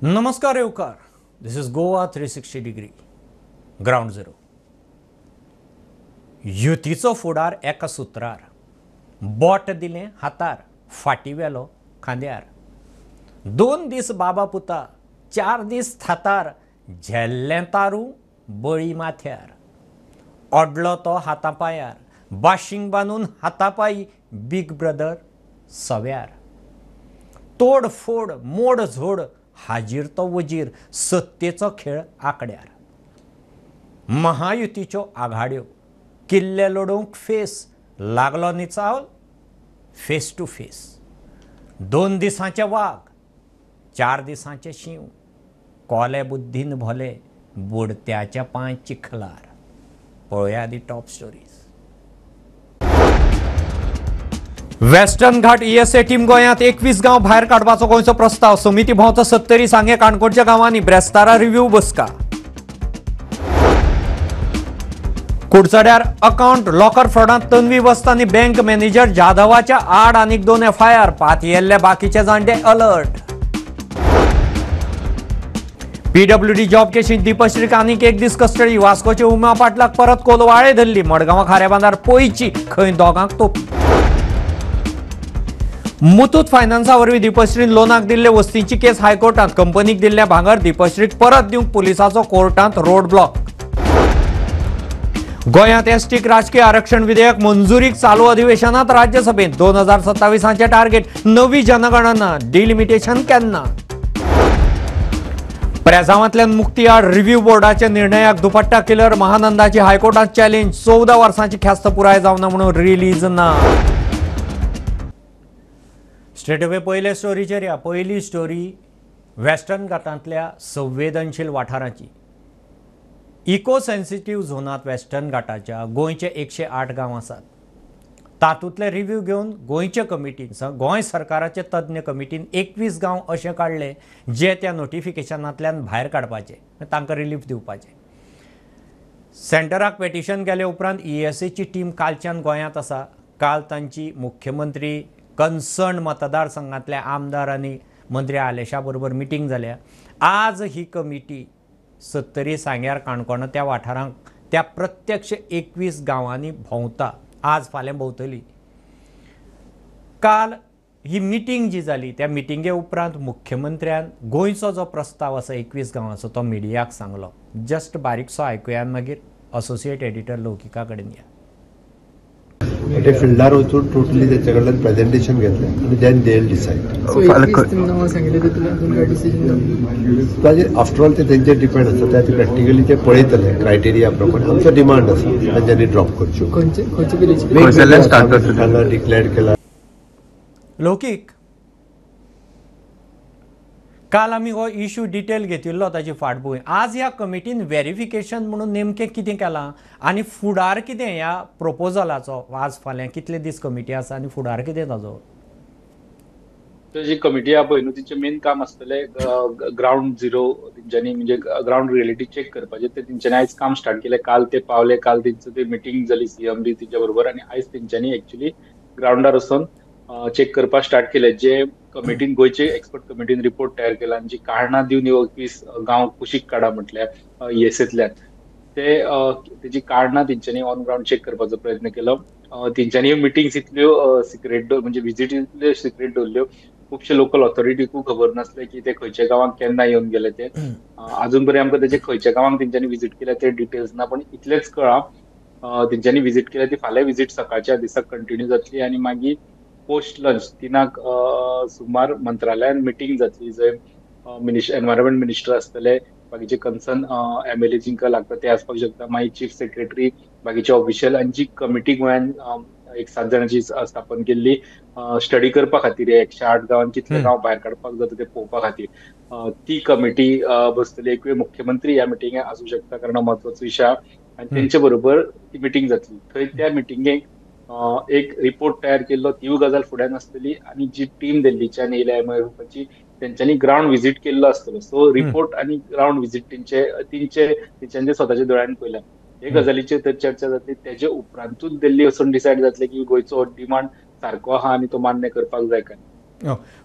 नमस्कार येवकार. This is Goa 360 degree ground zero. युतीचो फुडार एका सुत्रार, बोट दिलें हातार, फाटी वेलो खांद्यार. 2 दीस बाबा पुता, 4 दीस थातार, झेल्लें तारू बळी माथ्यार. ओडलो तो हाता पांयार, बाशींग बांदून हाता पांय, बीग ब्रदर सव्यार. तोड फोड मोड झोड, हाजीर तो वजीर, सत्तेचो खेळ आंकड्यार. महायुतीच्यो आघाड्यो, किल्ले लडोवंक फेस, लागलो निचाव फेस टू फेस. 2 दिसांचे वाग, 4 दिसांचे शींव, कोले बुद्धीन भोले, बुडत्याच्या पांय चिखलार. पळोवया the top stories. Western Ghat ESA team गोंयांत 21 गांव भायर काडपाचो गोंयचो प्रस्ताव. समिती भोंवता 70 सांगे काणकोणच्या गांवांनी. ब्रेस्तारा रिव्यू बसका. कुडचड्यार अकाउंट लॉकर फ्रॉडांत तन्वी वस्त आनी बँक मॅनेजर जाधवाच्या आड आनीक 2 एफआयआर. पातयेल्ले बाकीचे जाणटे अलर्ट. पीडब्ल्यूडी जॉब केशींत दीपश्रीक आनीक 1 दीस कस्टडी. वास्कोचे उमा पाटलाक परत कोलवाळे धरली. मडगांवां खाऱ्याबांदार पयची खंय दोगांक तोपी. मुथूट फायनान्सा वरवीं दीपश्रीन लोनाक दिल्ले वस्तींची केस हायकोर्टांत. कंपनीक दिल्ले भांगर दीपश्रीक परत दिवंक पुलिसाचो कोर्टांत रोड ब्लॉक. गोंयांत एसटीक राजकीय आरक्षण विधेयक मंजुरीक चालू अधिवेशनात राज्यसभेंत. 2027 टार्गेट. नवी जनगणना, डिलिमिटेशन केन्ना. प्रेसावांतल्यान मुक्ती आड रिव्ह्यू बोर्डाच्या निर्णयाक दुपट्टा किलर महानंदाची हायकोर्टांत चॅलेंज. 14 वर्सांची ख्यास्त पुराय जावना म्हणून रिलीज ना. स्ट्रेट अवे पयले स्टोरीचेर या. पयली स्टोरी वेस्टर्न घाटांतल्या संवेदनशील वाठारांची. इको सेन्सिटीव झोनांत वेस्टर्न घाटाच्या गोंयचे 108 गांव आसात. तातूंतले रिव्ह्यू घेवन गोंयचे कमिटीन, गोंय सरकाराचे तज्ञ कमिटीन 21 गांव अशे काडले जे त्या नोटिफिकेशनांतल्यान भायर काडपाचे, तांकां रिलीफ दिवपाचे. सेंटराक पेटिशन केले उपरांत ईएसएची टीम कालच्यान गोंयांत आसा. काल तांची मुख्यमंत्री, कन्सर्न मतदारसंघातल्या आमदार आनी मंत्री आलेशा बरोबर मिटींग जाल्या. आज ही कमिटी 70 सांग्यार काणकोण त्या वाठारांक त्या प्रत्यक्ष 21 गांवांनी भोंवता. आज फाल्यां भोंवतली. काल ही मिटींग जी जाली त्या मिटिंगे उपरांत मुख्यमंत्र्यान गोंयचो जो प्रस्ताव आसा 21 गांवांचो तो मिडियाक सांगलो. जस्ट बारीकसो आयकुया, मागीर असोसिएट एडिटर लौकिका कडेन या. ते फिल्डार वचून टोटली तेचे कडल्यान प्रेझेंटेशन घेतलें आनी then they will decide. ताजेर आफ्टर ऑल ते तेंचेर डिपेंड आसा. ते आतां प्रॅक्टिकली ते पळयतले क्रायटेरिया प्रमाणे. आमचो डिमांड आसा तांच्यांनी ड्रॉप करच्यो. डिक्लेअर केला. लौकीक, काल आमी हो इशू डिटेल घेतिल्लो ताची फाटभूंय. आज ह्या कमिटीन व्हेरिफिकेशन म्हणून नेमकें कितें केलां आनी फुडार कितें ह्या प्रपोजलाचो, आज फाल्यां कितले दीस कमिटी आसा आनी फुडार कितें ताजो? जी कमिटी आहा पळय न्हू, तिचें मेन काम आसतलें ग्रावंड झिरो तेंच्यांनी म्हणजे ग्रावंड रियलिटी चॅक करपाचें. ते तेंच्यांनी आयज काम स्टार्ट केलें. काल ते पावले, काल तेंचो ते मिटींग जाली सीएम बी तेंच्या बरोबर आनी आयज तेंच्यांनी एक्चुली ग्रावंडार वचून चॅक करपाक स्टार्ट केलें. जे कमिटीन, गोंयचे एक्सपर्ट कमिटीन रिपोर्ट तयार केला आनी जी कारणां दिवन 21 गांव कुशीक काडा म्हटल्यार ईएसएंतल्यान, ते तेजी कारणां तेंच्यांनी ऑन ग्रावंड चॅक करपाचो प्रयत्न केलो. तेंच्यांनी मिटिंग्स इतल्यो सिक्रेट, म्हणजे विजीट इतल्यो सिक्रेट दवरल्यो, खुबशे लोकल ऑथॉरिटीकूय खबर नासलें की ते खंयच्या गांवांक केन्ना येवन गेले ते. अजून पर्यंत आमकां तेजे खंयच्या गांवांक तेंच्यांनी विजीट केल्या ते डिटेल्स ना, पण इतलेंच कळ्ळां तेंच्यांनी विजीट केल्या ती फाल्यां विजीट सकाळच्या दिसाक कंटिन्यू जातली आनी मागीर पोस्ट लंच 3 सुमार मंत्रालयान मिटींग जातली जंय एनवायरमेंट मिनिस्टर आसतले, बाकीचे कन्सर्न एमएलए जिंकां लागता ते आसपाक शकता, मागीर चीफ सेक्रेटरी, बाकीचे ऑफिशियल आनी जी कमिटी गोंयान एक 7 जाणांची स्थापन केल्ली स्टडी करपा खातीर 108 गांवान कितले गांव भायर काडपाक जाता ते पळोवपा खातीर ती कमिटी बसतली. एक वेळ मुख्यमंत्री ह्या मिटिंगेक आसूं शकता कारण हो म्हत्वाचो विशय आनी तेंचे बरोबर ती मिटींग जातली. थंय त्या मिटिंगेक एक रिपोर्ट तयार केल्लो, तीवूय गजाल फुड्यान आसतली आनी जी टीम दिल्लीच्यान येयल्या एमआयएफाची तेंच्यांनी ग्रावंड विजीट केल्लो आसतलो. सो रिपोर्ट आनी ग्रावंड विजीट तेंच्यांनी स्वताच्या दोळ्यान पळयल्या. हे गजालीचेर तर चर्चा जातली. तेजे उपरांतूच दिल्ली वचून डिसायड जातलें की गोंयचो डिमांड सारको आहा आनी तो मान्य करपाक जाय काय.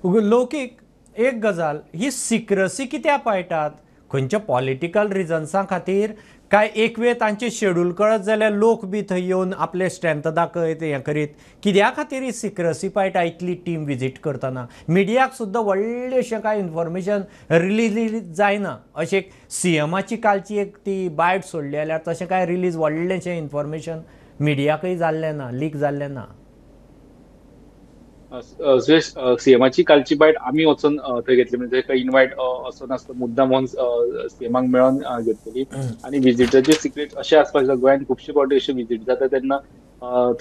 लौकीक, एक गजाल, ही सिक्रसी कित्याक पाळटात? खंयच्या पॉलिटिकल रिजन्सां खातीर काय एक वेळ तांचे शेड्यूल कळत जाल्यार लोक बी थंय येवन आपले स्ट्रेंथ दाखयत हें करीत, कित्या खातीर ही सिक्रसी पाळटा इतली टीम विजीट करतना? मिडियाक सुद्दां व्हडलें कांय इन्फॉर्मेशन रिलीज जायना. अशें सीएमाची कालची एक ती बायट सोडली जाल्यार तशें कांय रिलीज व्हडलेंशें इन्फॉर्मेशन मिडियाकय जाल्लें ना, लीक जाल्लें ना. सुरेश, सीएमाची कालची बायट आमी वचून थंय घेतली, म्हणजे थंय इनवायट असो नासता, मुद्दाम म्हणून सीएमाक मेळोन घेतली. आनी विजिटाचे सिक्रेट अशें आसपाक जाय, गोंयांत खुबशे फावटी अशे विजीट जाता तेन्ना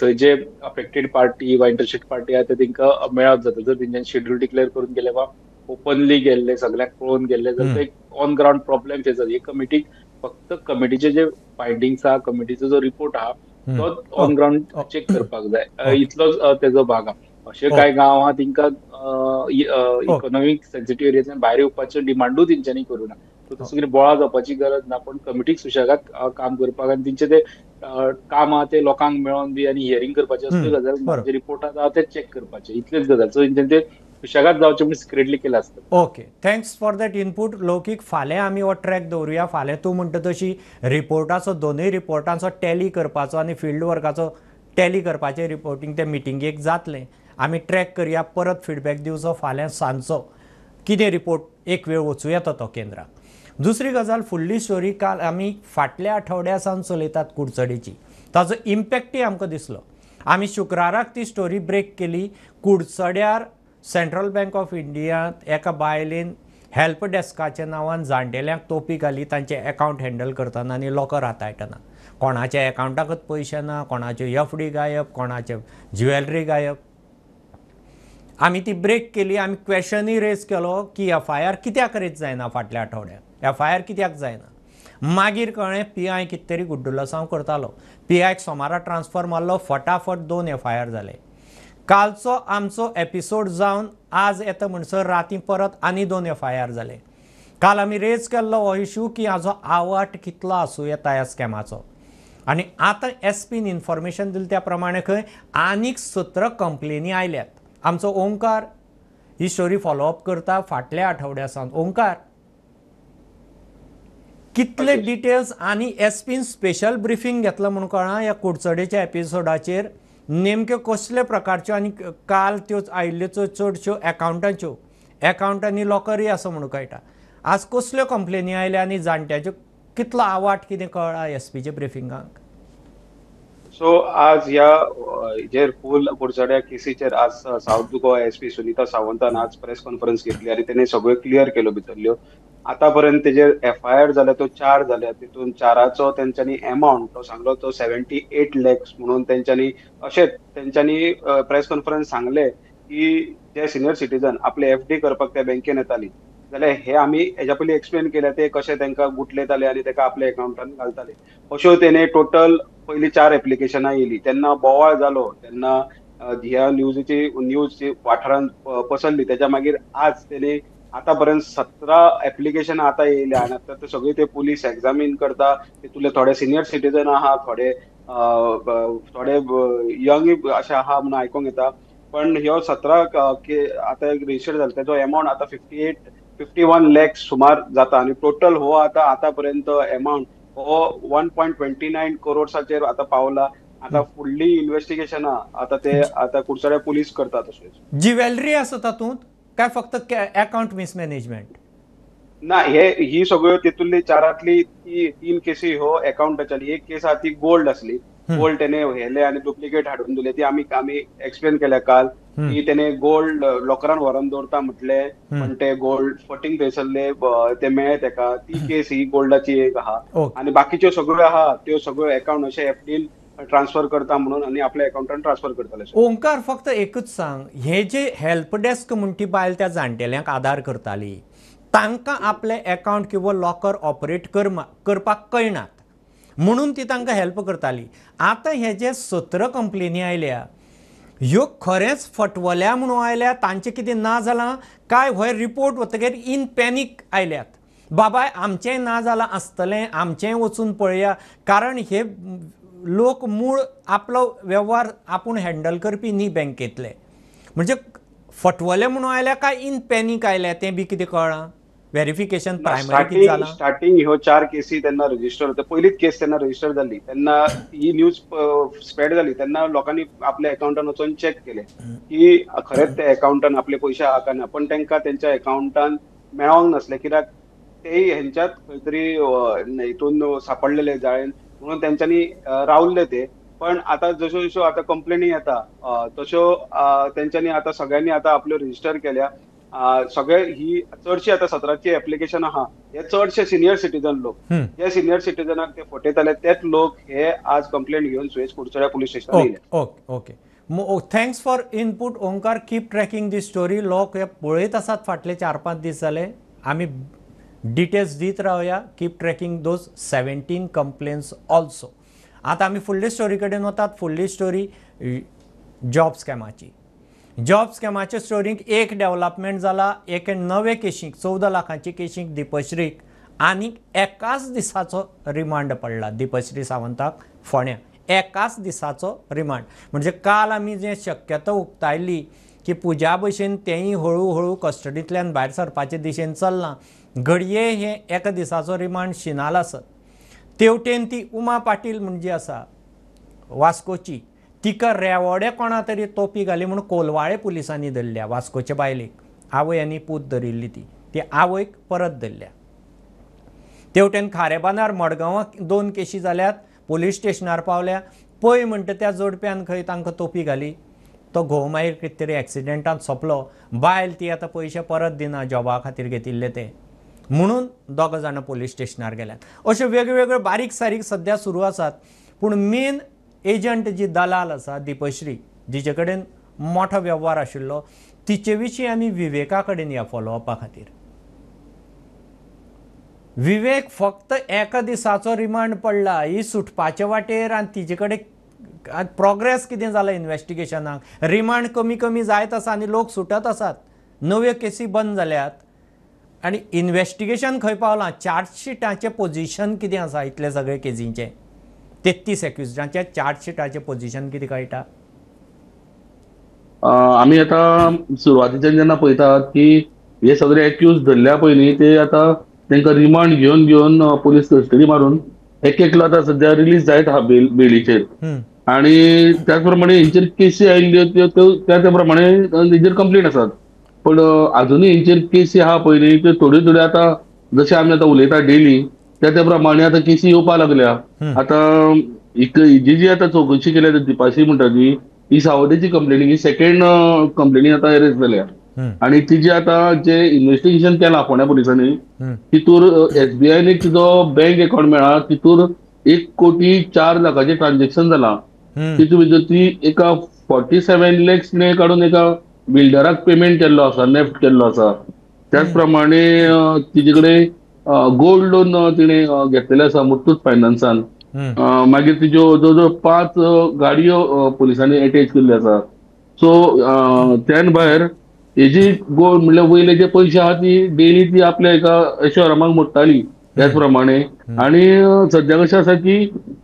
थंय जे अफेक्टेड पार्टी वा इंटरेस्टेड पार्टी आहा ते तेंकां मेळप जाता. जर तेंच्यांनी शेड्यूल डिक्लेअर करून गेले वा ओपनली गेल्ले सगळ्यांक पळोवन गेल्ले जाल्यार एक ऑन ग्रावंड प्रॉब्लेम फेस जाता. हे कमिटीक फक्त कमिटीचे जे फायंडिंग्स आहा, कमिटीचो जो रिपोर्ट आहा तो ऑन ग्रावंड चेक करपाक जाय, इतलोच तेजो भाग आहा. अशे कांय गांव आहा तेंकां इकॉनॉमीक सेन्सिटीव एरियांतल्यान भायर येवपाच्यो डिमांडूय तेंच्यांनी करूं ना. तसो कितें बोळा जावपाची गरज ना, पण कमिटीक सुशेगाद काम करपाक आनी तेंचे ते काम आहा ते लोकांक मेळोन बी आनी हियरींग करपाचें असल्यो गजाल, जे रिपोर्ट आहा ते चॅक करपाचे, इतलेच गजाल. सो तेंच्यांनी ते सुशेगाद जावचें म्हूण सिक्रेटली केलें आसता. Okay, thanks for that input Laukik. फाल्यां आमी हो ट्रॅक दवरुया. फाल्यां तूं म्हणटा तशी रिपोर्टाचो, दोनूय रिपोर्टांचो टॅली करपाचो आनी फिल्ड वर्काचो टॅली करपाचें रिपोर्टींग ते मिटिंगेक जातलें. आमी ट्रॅक करया, परत फिडबॅक दिवचो फाल्यां सांजचो कितें रिपोर्ट एक वेळ वचूं येता तो केंद्राक. दुसरी गजाल, फुडली स्टोरी काल आमी फाटल्या आठवड्या सावन चलयतात कुडचडेची, ताजो इम्पॅक्टय आमकां दिसलो. आमी शुक्राराक ती स्टोरी ब्रेक केली. कुडचड्यार सेंट्रल बँक ऑफ इंडियांत एका बायलेन हेल्प डेस्काच्या नांवान जाणटेल्यांक तोपी घाली तांचे एकावंट हँडल करतना आनी लॉकर हाताळटना. कोणाच्या एकावंटाकच पयशे ना, कोणाच्यो एफडी गायब, कोणाचे ज्युवेलरी गायब. आमी ती ब्रेक केली. आमी क्वेशनूय रेज केलो की एफ I R कित्याक रेज जायना फाटल्या आठवड्यात, एफ I R कित्याक जायना. मागीर कळ्ळें पी I कितें तरी गुड्डुलसांव करतालो. पी आयक सोमारा ट्रान्सफर मारलो, फटाफट 2 एफ I R जाले. कालचो आमचो एपिसोड जावन आज येता म्हणसर राती परत आनी 2 एफ I R जाले. काल आमी रेज केल्लो हो इशू की हाजो आवाट कितलो आसूं येता ह्या स्कॅमाचो. आनी आतां एस पीन इन्फॉर्मेशन दिलें त्या प्रमाणे खंय आनीक 17 कंप्लेनी आयल्यात. आमचो ओंकार ही स्टोरी फॉलोअप करता फाटल्या आठवड्या सावन. ओंकार, कितले डिटेल्स आनी एस पीन स्पेशल ब्रिफींग घेतलं म्हूण कळ्ळां ह्या कुडचडेच्या एपिसोडाचेर नेमक्यो कसले प्रकारच्यो आनी काल त्यो आयिल्ल्यो चडश्यो एकावंटाच्यो, एकावंट आनी लॉकरूय आसा म्हणून कळटा. आज कसल्यो कंप्लेनी आयल्या आनी जाणट्याच्यो कितलो आवाट कितें कळ्ळा एस पीच्या ब्रिफिंगाक? सो आज ह्या जेर फूल कुडचड्या केसीचेर आज सावथ गोवा एस पी सुनीता सावंतान आज प्रेस कॉन्फरन्स घेतली आनी तेणे सगळ्यो क्लियर केल्यो भितरल्यो. आतापर्यंत तेजेर एफ I R जाल्या त्यो 4 जाल्या, तितून 4चो तेंच्यांनी एमावंट तो सांगलो तो 78 लॅक्स म्हणून तेंच्यांनी अशें तेंच्यांनी प्रेस कॉन्फरन्स सांगले की जे सिनियर सिटीजन आपले एफ डी करपाक त्या बँकेन येताली जाल्यार हे आमी हेज्या पयलीं एक्सप्लेन केल्या ते कशें तांकां गुटलेताले आनी ताका आपल्या एकावंटान घालताले. अश्यो तेणे टोटल पयलीं 4 एप्लिकेशनां येयली तेन्ना बोवाळ जालो, तेन्ना ह्या न्यूजीची न्यूज वाठारान पसरली. तेच्या मागीर आज तेणे आतां पर्यंत 17 एप्लिकेशनां आतां येयल्या आनी आतां ते सगळे ते पुलीस एग्जामीन करता. तितूंतले थोडे सिनियर सिटीजन आहा, थोडे थोडे यंग अशें आहा म्हणून आयकोंक येता. पण ह्यो 17 आतां रजिस्टर जाले तेजो एमावंट आतां 51 लॅक्स सुमार जाता आनी टोटल हो आतां आतां पर्यंत एमावंट हो 1.29 करोड्साचेर आतां पावला. आतां फुडली इन्वेस्टिगेशनां आतां ते आतां कुडचड्या पुलीस करतात. तशेंच ज्युवेलरी आसा तातूंत काय फक्त अकाउंट मिसमॅनेजमेंट ना? हे ही सगळ्यो तितूंतली 4तली 3 केसी ह्यो अकाउंटाच्या. एक केस आहा ती गोल्ड आसली, गोल्ड तेणे व्हेले आनी डुप्लिकेट हाडून दिले, ती आमी आमी एक्सप्लेन केल्या काल की तेणे गोल्ड लॉकरान व्हरून दवरता म्हटले पण ते गोल्ड फटींग थंयसरले ते मेळ्ळे तेका. ती केस ही गोल्डाची एक आहा आनी बाकीच्यो सगळ्यो आहा त्यो सगळ्यो अकाउंट अशे एफडीन ट्रान्सफर करता म्हणून आनी आपल्या अकाउंटान ट्रान्सफर करताले. ओंकार, फक्त एकूच सांग, हे जे हेल्प डेस्क म्हण ती बायल त्या जाणटेल्यांक आदार करताली तांकां आपले अकाउंट किंवा लॉकर ऑपरेट करपाक कळनात म्हणून ती तांकां हेल्प करताली. आतां हे जे 17 कंप्लेनी आयल्या ह्यो खरेंच फटवल्या म्हणून आयल्या, तांचें कितें ना जालां काय हो रिपोर्ट वतकीर इन पॅनीक आयल्यात, बाबाय आमचेंय ना जालां आसतलें, आमचेंय वचून पळया, कारण हे लोक मूळ आपलो वेव्हार आपूण हँडल करपी न्ही बँकेंतले, म्हणजे फटवले म्हणून आयल्या काय इन पॅनीक आयल्या तें बी कितें कळ्ळां? वेरिफिकेशन प्रायमरी कितें जालां? स्टार्टिंग ह्यो 4 केसी तेन्ना रजिस्टर होता, पयलीच केस तेन्ना रजिस्टर जाल्ली, तेन्ना ही न्यूज स्प्रेड जाली तेन्ना लोकांनी आपल्या अकाउंटान वचून चॅक केले की खरेंच ते अकाउंटान आपले पयशे आहा काय ना, पण तांकां तेंच्या अकाउंटान मेळोंक नासले कित्याक तेय हेंच्यात खंय तरी हितून सापडलेले जाळेन म्हणून तेंच्यांनी रावल्ले ते. पण आता जश्यो जश्यो आतां कंप्लेनी येता तश्यो तेंच्यांनी आतां सगळ्यांनी आतां आपल्यो रजिस्टर केल्या. सगळे ही चडशी आतां 17ची एप्लिकेशन आहा हे चडशे सिनियर सिटीजन लोक, जे सिनियर सिटीजनाक ते फटयताले तेच लोक हे आज कंप्लेंट घेवन सुयेज कुडचड्या पुलीस स्टेशनार येयले. Okay okay, thanks for input Omkar. Keep tracking the story. लोक हे पळयत आसात फाटले 4-5 दीस जाले, आमी डिटेल्स दीत रावया. Keep tracking those 17 complaints also. आतां आमी फुडले स्टोरी कडेन वतात. फुडली स्टोरी जॉब स्कॅमाची. जॉब स्कॅमाचे स्टोरीक एक डेव्हलपमेंट जाला. एके नवे केशीक 14 लाखांचे केशीक दीपश्रीक आनीक एकाच दिसाचो रिमांड पडला. दीपश्री सावंताक फोंड्या एकाच दिसाचो रिमांड. म्हणजे काल आमी जे शक्यता उक्तायली की पुजा भशेन तेंय हळू हळू कस्टडींतल्यान भायर सरपाचे दिशेन चल्लां, घडये हे एका दिसाचो रिमांड शिनाल आसत. तेवटेन ती उमा पाटील म्हणजे आसा वास्कोची, तिका रेवोडे कोणा तरी तोपी घाली म्हूण कोलवाळे पुलिसांनी धरल्या. वास्कोचे बायलेक आवय आनी पूत धरिल्ली ती, ती आवयक परत धरल्या. तेवटेन खारेबांदार मडगांवां 2 केशी जाल्यात, पुलीस स्टेशनार पावल्या. पय म्हणटा त्या जोडप्यान खंय तांकां तोपी घाली, तो घोव मागीर कितें तरी एक्सिडेंटान सोंपलो, बायल ती आतां पयशे परत दिना जॉबा खातीर घेतिल्ले ते, म्हणून दोगां जाणां पुलीस स्टेशनार गेल्यात. अश्यो वेगवेगळ्यो बारीक सारीक सद्या सुरू आसात. पूण मेन एजंट जी दलाल आसा दीपश्री, जिचे कडेन मोठो वेव्हार आशिल्लो, तिचे विशीं आमी विवेका कडेन या फॉलोअपा खातीर. विवेक, फक्त एका दिसाचो रिमांड पडला, ही सुटपाचे वाटेर आनी तिचे कडेन प्रोग्रेस कितें जाला इन्वेस्टिगेशनाक? रिमांड कमी कमी जायत आसा आनी लोक सुटत आसात, नव्यो केसी बंद जाल्यात आनी इन्वेस्टिगेशन खंय पावलां? चार्जशिटाचें पोजिशन कितें आसा इतले सगळे केजींचें? 33 एक्युज्डांच्या चार्जशिटाचें पोजिशन कितें कळटा? आमी आतां सुरवातीच्यान जेन्ना पळयतात की हे सगळे एक्यूज धरल्या पयलीं ते आतां तांकां रिमांड घेवन घेवन पुलीस कस्टडी मारून एक एकलो आतां सद्या रिलीज जायत आहा बेलीचेर. आनी त्याच प्रमाणे हेंचेर केसी आयिल्ल्यो त्यो त्या प्रमाणे हेंचेर कंप्लेन आसात. पण अजूनय हेंचेर केसी आहा पयलीं त्यो थोड्यो थोड्यो आतां जशें आमी आतां उलयता डेली त्या प्रमाणे आतां केसी येवपाक लागल्या. आतां एक जी जी आतां चवकशी केल्या दीपाशी म्हणटा ती ही सावदेची कंप्लेनी, ही सेकंड कंप्लेनी आतां अरेस्ट जाल्या. आनी तिजी आतां जे इन्वेस्टिगेशन केलां फोंड्या पुलिसांनी तितूर SBI तिजो बँक अकाउंट मेळ्ळा, तितूर 1,04,00,000 ट्रान्झॅक्शन जालां. तितून भितर ती एका 47 लॅक्स काडून एका बिल्डराक पेमेंट केल्लो आसा, नेफ्ट केल्लो आसा. त्याच प्रमाणे तिजे कडेन गोल्ड लोन तिणें घेतलेलें आसा मुथूट फायनान्सान. मागीर तिज्यो जवळ जवळ 5 गाडयो पुलिसांनी एटॅच केल्ल्यो आसा. सो त्यान भायर हेजी गोल्ड म्हणल्यार वयले जे पयशे आहा ती डेली ती आपल्या एका ऐशोआरामाक मोडटाली त्याच प्रमाणे. आनी सद्या कशें आसा की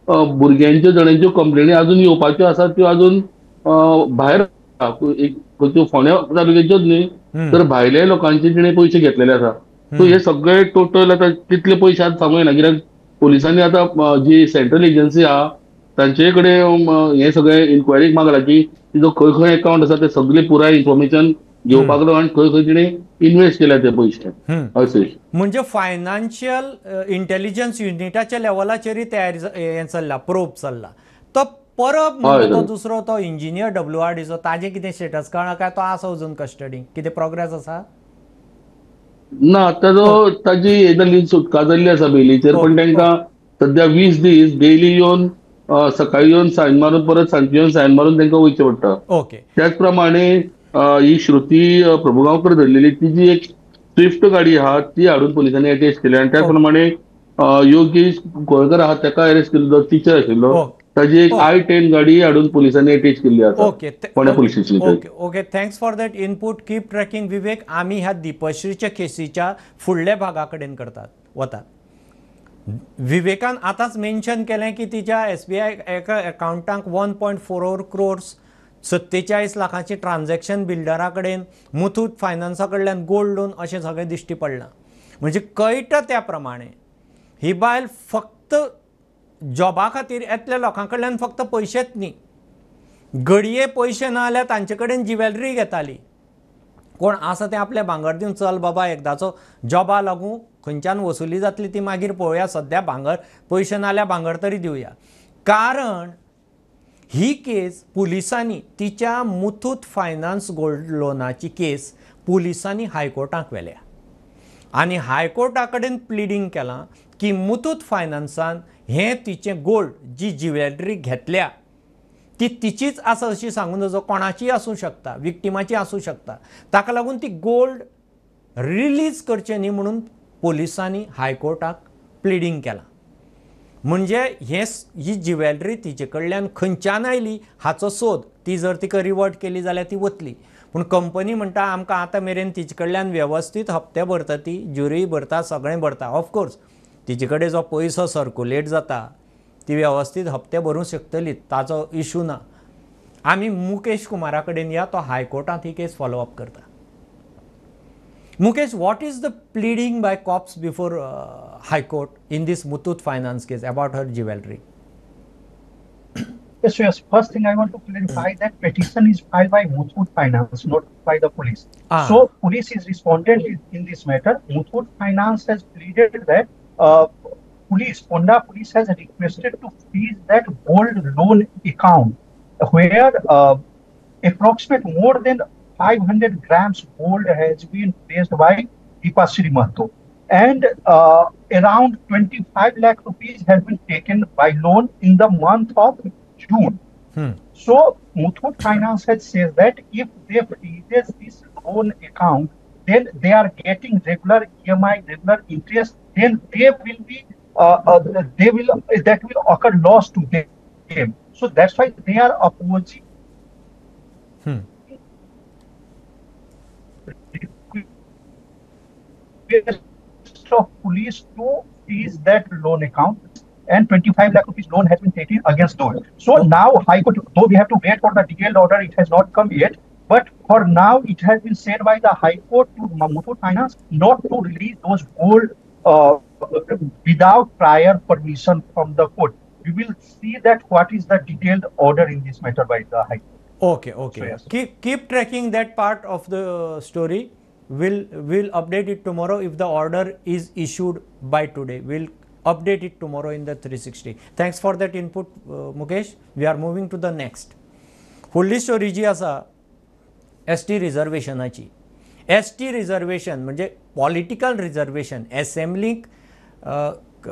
भुरग्यांच्यो जाणांच्यो कंप्लेनी अजून येवपाच्यो आसा, त्यो अजून भायर एक त्यो फोंड्या तालुक्याच्योच न्ही तर भायल्या लोकांचे तिणें पयशे घेतलेले आसा. सो हे सगळे टोटल आतां कितले पयशे आतां सांगू येना कित्याक पुलिसांनी आतां जी सेंट्रल एजन्सी आहा तांचे कडेन हे सगळे इन्क्वायरीक मागला की तिजो खंय खंय अकाउंट आसा ते सगळे पुराय इन्फॉर्मेशन घेवपाक लागलो आनी खंय खंय तिणें इन्वेस्ट केल्या ते पयशे. अशें म्हणजे फायनान्शियल इंटेलिजन्स युनिटाच्या लेवलाचेरय तयारी हें चल्ला, प्रोब चल्ला. तो परब म्हणटा तो दुसरो तो इंजिनियर WRDचो, ताजें कितें स्टेटस कळ्ळा काय तो आसा अजून कस्टडी? कितें प्रोग्रेस आसा? ना, ताजो ताजी हे जाल्ली सुटका जाल्ली आसा बेलीचेर, पण तांकां सद्या 20 दीस डेली येवन सकाळी येवन सायन मारून परत सांजचे येवन सायन मारून तांकां वयचें पडटा. ओके. त्याच प्रमाणे ही श्रुती प्रभुगांवकर धरलेली तिजी एक स्विफ्ट गाडी आहा ती हाडून पुलिसांनी अटॅच केली. आनी त्याच प्रमाणे योगेश गोयकर आहा ताका अरेस्ट केल्लो, टिचर आशिल्लो, ताजी एक i10 गाडी हाडून पुलिसांनी अटॅच केल्ली आसा फोंड्या police station. Okay okay, thanks for that input. Keep tracking Vivek. आमी ह्या दीपश्रीच्या केसीच्या फुडल्या भागा कडेन करतात वतात. विवेकान आतांच मेन्शन केलें की तिच्या SBI एका अकाउंटाक 1.44 crores 47 लाखांची ट्रान्जॅक्शन बिल्डरा कडेन मुथूट फायनान्सा कडल्यान गोल्ड लोन अशें सगळें दिश्टी पडलां. म्हणजे कळटा त्या प्रमाणे ही बायल फक्त जॉबा खातीर येतल्या लोकां कडल्यान फक्त पयशेच न्ही, घडये पयशे ना जाल्यार तांचे कडेन ज्युवेलरी घेताली. कोण आसा तें आपलें भांगर दिवन चल बाबा एकदाचो जॉबा लागूं, खंयच्यान वसुली जातली ती मागीर पळोवया, सद्या भांगर पयशे ना जाल्यार भांगर तरी दिवया. कारण ही केस पुलिसांनी तिच्या मुथूट फायनान्स गोल्ड लोनाची केस पुलिसांनी हायकोर्टाक व्हेल्या आनी हायकोर्टा कडेन प्लिडींग केलां की मुथूट फायनान्सान हें तिचें गोल्ड जी ज्युवेलरी घेतल्या ती तिचीच आसा अशी सांगून नजो, कोणाचीय आसूं शकता, विक्टिमाची आसूं शकता, ताका लागून ती गोल्ड रिलीज करचें न्ही म्हणून पुलिसांनी हायकोर्टाक प्लिडींग केलां. म्हणजे हे ही ज्युवेलरी तिचे कडल्यान खंयच्यान आयली हाचो सोद, ती जर तिका रिवर्ट केली जाल्यार ती वतली, पूण कंपनी म्हणटा आमकां आतां मेरेन तिचे कडल्यान वेवस्थीत हप्ते भरता, ती ज्युरी भरता, सगळें भरता. ऑफकोर्स तिचे कडेन जो पयसो सर्कुलेट जाता ती वेवस्थीत हप्ते भरूंक शकतली, ताचो इशू ना. आमी मुकेश कुमारा कडेन या, तो हायकोर्टांत ही केस फॉलोअप करता. Mukesh, what is the pleading by cops before High Court in this Muthoot Finance case about her jewellery? Yes, yes. First thing I want to clarify that petition is filed by Muthoot Finance, not by the police. So police is respondent in this matter. Muthoot Finance has pleaded that police, Ponda police has requested to freeze that gold loan account where approximate more than 500 grams gold has been placed by Deepashree Mahto, and around 25 lakh rupees has been taken by loan in the month of June. So Muthoot Finance has said that if they freeze this loan account, then they are getting regular EMI, regular interest, then they will be that will occur loss to them. So that's why they are opposing request of police to freeze that loan account, and 25 lakh rupees loan has been taken against those. So now High Court, though we have to wait for the detailed order, it has not come yet. But for now, it has been said by the High Court to Muthoot Finance not to release those gold without prior permission from the court. We will see that what is the detailed order in this matter by the High Court. Okay, okay. So, yes. Keep tracking that part of the story. We'll update it tomorrow if the order is issued by today. We'll update it tomorrow in the 360. Thanks for that input, Mukesh. We are moving to the next. फुडली story जी आसा S T रिजर्वेशनाची. S T reservation म्हणजे political reservation. एसेंब्लीक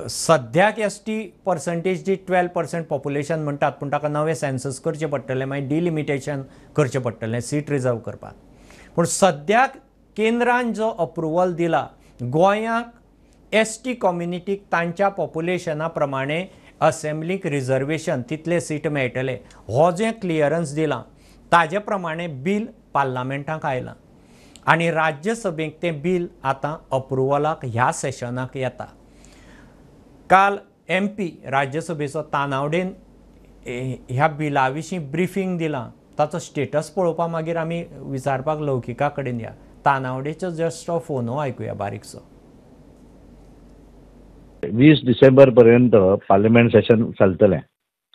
सद्याक S T percentage जी 12% population म्हणटात, पूण ताका नवें सेन्सस करचें पडटलें, मागीर डिलिमिटेशन करचें पडटलें सीट रिजर्व करपाक. पूण सद्याक केंद्रान जो अप्रुवल दिला गोंयाक एस टी कम्युनिटीक तांच्या पॉप्युलेशना प्रमाणे असेंब्लीक रिजर्वेशन तितले सीट मेळटले हो जें क्लियरन्स दिलां ताजे प्रमाणे बील पार्लामेंटाक आयलां आनी राज्यसभेक तें बील आतां अप्रुवलाक ह्या सेशनाक येता. काल एम पी राज्यसभेचो तानावडेन ह्या बिला विशीं ब्रिफींग दिलां, ताचो स्टेटस पळोवपा मागीर आमी विचारपाक लौकिका कडेन या. तानावडेचो जस्ट फोनो आयकुया बारीकसो. 20 डिसेंबर पर्यंत पार्लमेंट सेशन चलतलें,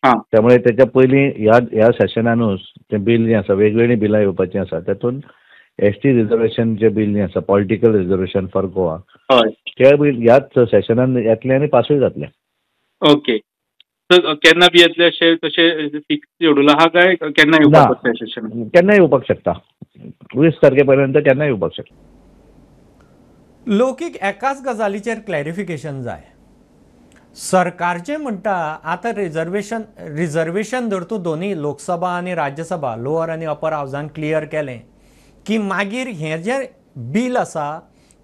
त्यामुळे त्याच्या पयलीं ह्या सेशनानूच तें बील जें आसा, वेगवेगळीं बिलां येवपाचीं आसा, तातूंत एस टी रिजर्वेशन जें बील जें आसा, पॉलिटिकल रिजर्वेशन फॉर गोवा, तें बील ह्याच सेशनान येतलें आनी पासूय जातलें. ओके, सो केन्ना बी येतलें अशें तशें फिक्स शेड्यूल आहा काय केन्ना येवपाक सेशन? केन्ना येवपाक शकता, 20 तारखे पर्यंत केन्ना येवपाक शकता. लौकीक एकाच गजालीचेर क्लॅरिफिकेशन जाय. सरकारचें म्हणटा आतां रिजर्वेशन धर तूं दोनूय लोकसभा आनी राज्यसभा लोअर आनी अपर हावजान क्लियर केलें की मागीर हें जें बील आसा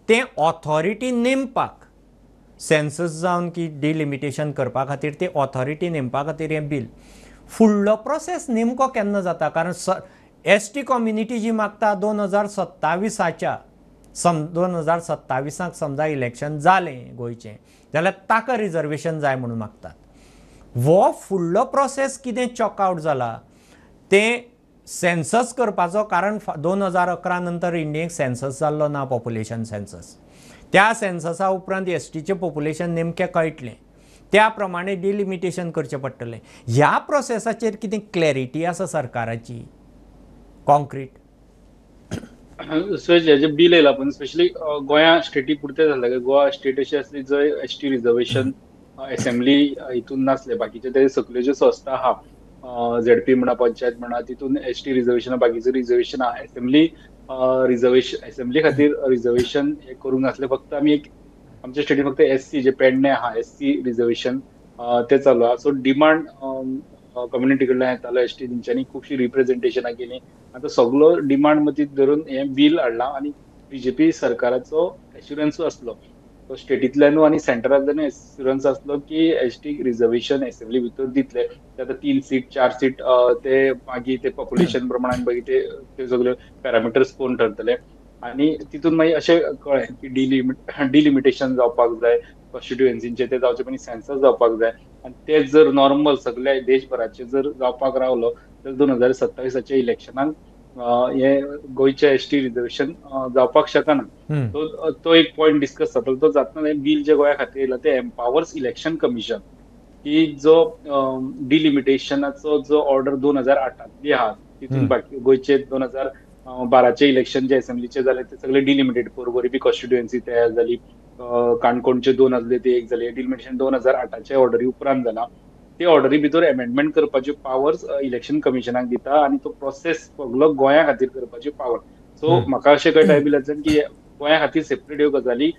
तें ऑथॉरिटी नेमपाक सेन्सस जावन की डिलिमिटेशन करपा खातीर ते ऑथॉरिटी नेमपा खातीर हें बील फुडलो प्रोसेस नेमको केन्ना जाता? कारण एस टी कम्युनिटी जी मागता 2027 2027 समजा इलेक्शन जालें गोंयचें जाल्यार ताका रिजर्वेशन जाय म्हणून मागतात. हो फुडलो प्रोसेस कितें चॉक आवट जाला तें सेन्सस करपाचो, कारण 2011 नंतर इंडियेक सेन्सस जाल्लो ना, पॉप्युलेशन सेन्सस. त्या सेन्ससा उपरांत एसटीचें पॉप्युलेशन नेमकें कळटलें, त्या प्रमाणे डिलिमिटेशन करचें पडटलें. ह्या प्रोसेसाचेर कितें क्लॅरिटी आसा सरकाराची कॉन्क्रीट? सो हेजें बील येयलां पण स्पेशली गोंया स्टेटी पुरतें जालें. गोवा स्टेट अशी आसली जंय एसटी रिजर्वेशन एसेंब्ली हितून नासलें, बाकीचे ते सगल्यो ज्यो संस्था आहा झेडपी म्हणा पंचायत म्हणा तितून एसटी रिजर्वेशन बाकीचें रिजर्वेशन आहा. एसेंब्ली रिजर्वेशन एसेंब्ली खातीर रिजर्वेशन हें करूंक नासलें. फक्त आमी एक आमच्या स्टेटीन फक्त एससी जे पेडणे आहा एससी रिजर्वेशन ते चालू आहा. सो डिमांड कम्युनिटी कडल्यान येतालो एसटी, तेंच्यांनी खुबशीं रिप्रेझेंटेशनां केलीं. आतां सगलो डिमांड मतींत धरून हें बील हाडलां आनी बीजेपी सरकाराचो एश्युरन्सूय आसलो, तो स्टेटींतल्यानूय आनी सेंटरांतल्यानूय एश्युरन्स आसलो की एसटी रिजर्वेशन एसेंब्ली भितर दितले. आतां 3 सीट 4 सीट ते मागीर ते पॉप्युलेशन प्रमाणे मागीर ते सगळे पॅरामिटर्स कोण ठरतले. आनी तितून मागीर अशें कळ्ळें की डिलिमिटेशन जावपाक जाय कॉन्स्टिट्युएन्सींचें, ते जावचे पयलीं सेन्सस जावपाक जाय. आनी ते जर नॉर्मल सगल्या देशभराचेर जर जावपाक रावलो तर 2027 इलेक्शनाक हे गोंयचें एसटी रिजर्वेशन जावपाक शकना. तो एक पॉयंट डिस्कस जातलो. तो जातना हें बील जें गोंया खातीर येयलां तें एम्पावर्स इलेक्शन कमिशन की जो डिलिमिटेशनाचो जो ऑर्डर 2008 आहा तितून बाकी गोंयचे 2012 इलेक्शन जे एसेंब्लीचे जाले ते सगळे डिलिमिटेड, पोरवरी बी कॉन्स्टिट्युएन्सी तयार जाली, काणकोणचे 2 आसले ते 1 जाले. डिलिमिटेशन 2008 ऑर्डरी उपरांत जाला. ते ऑर्डरी भितर एमेंडमेंट करपाच्यो पावर्स इलेक्शन कमिशनाक दिता आनी तो प्रोसेस सगलो गोंया खातीर करपाच्यो पावर. सो म्हाका अशें कळटा बिलांतल्यान की गोंया खातीर सेपरेट ह्यो गजाली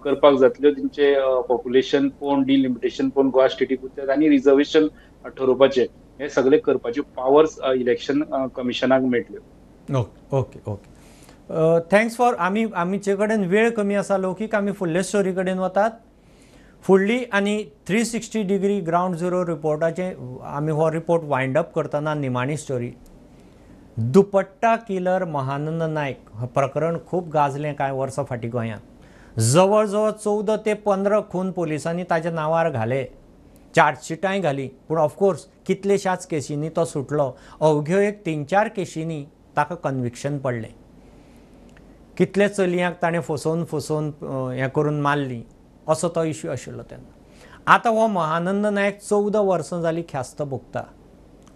करपाक जातल्यो, तेंचे पॉप्युलेशन पळोवन डिलिमिटेशन पळोवन गोवा स्टेटी पुरतें आनी रिजर्वेशन ठरोवपाचें हे सगळे करपाच्यो पावर्स इलेक्शन कमिशनाक मेळटल्यो. Okay okay okay, thanks for. आमी आमचे कडेन वेळ कमी आसा लौकीक, आमी फुडले स्टोरी कडेन वतात. फुडली आनी 360 डिग्री ग्रावंड झिरो रिपोर्टाचे आमी हो रिपोर्ट वायंड अप करतना निमाणी स्टोरी. दुपट्टा किलर महानंद नायक हे प्रकरण खूब गाजलें कांय वर्सां फाटीं गोंयांत. जवळ जवळ 14 ते 15 खून पोलिसांनी ताच्या नांवार घाले, चार्जशिटांय घाली, पूण ऑफकोर्स कितलेशाच केशींनी तो सुटलो. अवघ्यो एक 3-4 केशींनी ताका कन्विक्शन पडलें. कितले चलयांक ताणें फसोवन फसोवन हें करून मारली असो तो इश्यू आशिल्लो तेन्ना. आतां हो महानंद नायक 14 वर्सां जाली ख्यास्त भोगता,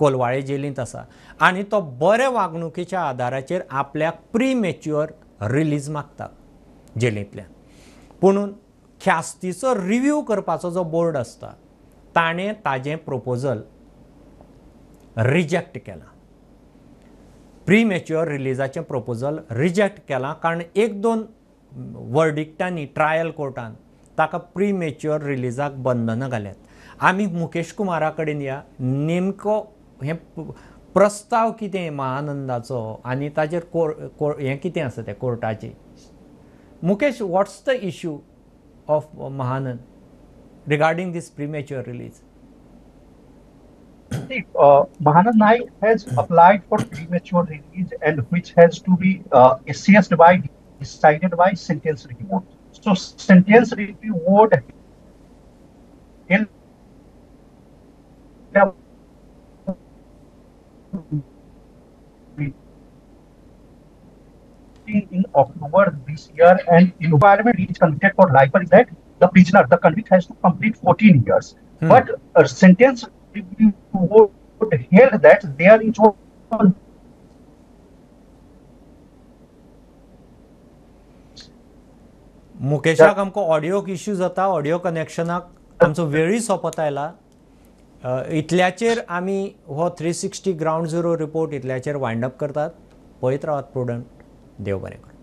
कोलवाळे जेलींत आसा आनी तो बरे वागणुकेच्या आदाराचेर आपल्याक प्रीमॅच्युअर रिलीज मागता जेलींतल्यान. पुणून ख्यास्तीचो रिव्यू करपाचो जो बोर्ड आसता ताणें ताजें प्रोपोजल रिजेक्ट केलां. प्रीमॅच्युअर रिलीजाचें प्रोपोजल रिजेक्ट केलां कारण 1-2 वर्डिक्टांनी ट्रायल कोर्टान ताका प्रीमॅच्युअर रिलीजाक बंधनां घाल्यात. आमी मुकेश कुमारा कडेन या, नेमको हें प्रस्ताव कितें महानंदाचो आनी ताजेर हें कितें आसा तें कोर्टाचें. Mukesh, what's the issue of Mahanand regarding this premature release? See, Mahanand Naik has applied for premature release and which has to be assessed by, decided by sentence review board. So sentence review board held in October this year, and environment is convicted for life is that the prisoner, the convict has to complete 14 years. But a sentence review board held that there is one मुकेशाक आमकां audio issue जाता, audio कनेक्शनाक आमचो वेळूय सोंपत आयला. इतल्याचेर आमी हो 360 ग्रावंड झिरो रिपोर्ट इतल्याचेर वायंड अप करतात. पळयत रावात प्रुडंट. देव बरें करूं.